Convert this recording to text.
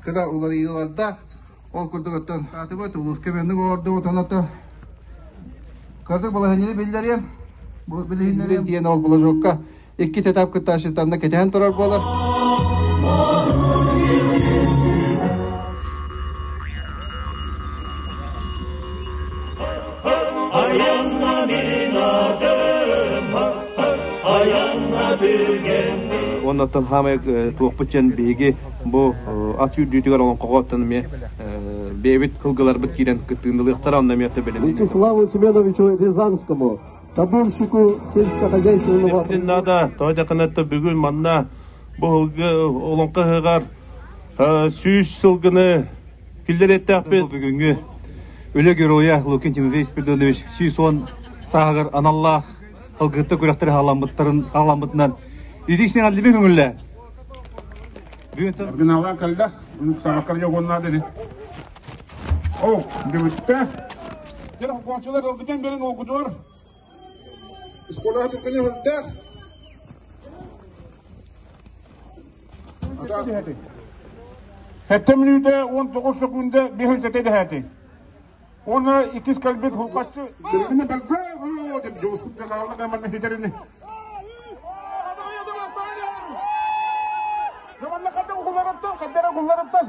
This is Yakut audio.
Кыра уларыйыылардаах. Ол курдук оттон хаатыбыт улууска маннык оҥордубут оното кырдык балаһыанньаны биллэриэм. Бу билиһиннэриэм диэн ол булажокка икки этап кыттааччыттан кэтэһэн турар буолар. Оннуттан хаамай туохпут дьэн биһиги бу ат сүүрдүүтүгэр олоҥхоҕо оттон эмиэ бэйэбит кылгыларбыт киирэн кыттыынылыахтара онно эмиэ бэлэмниир. Вячеславу Семеновичу Рязанскому, табунщику сельскохозяйственного... Надо, тоҕо бүгүн манна бу олоҥхо ыһыаҕар 100 сылгыны киллэриэхтээхпит. Бүгүҥҥү Үлэ Геройа Лукин Тимофей Спиридонович 110 сааһыгар аналлаах алгыһытта күрэхтэри хаалламмытынан итичнэ аллиби көҥүллэ. Оригиналлаан кэллэ. Саҥаккар дьогуоннаат ини. О, дебүттэ. Дьэ, хокуончулар ылгытан берин олгутуор. Школа түргүнү хүрдээх. Сэттэ мүнүүтэ 19 секунда биһин сэтэ дэһээти. Уонна иккис кэлбит хулхаччы Дөрүнэ барда деп жолуспут дьалаалла манна хитерини. Манна хадда кулларыттан, хаддара кулларыттан.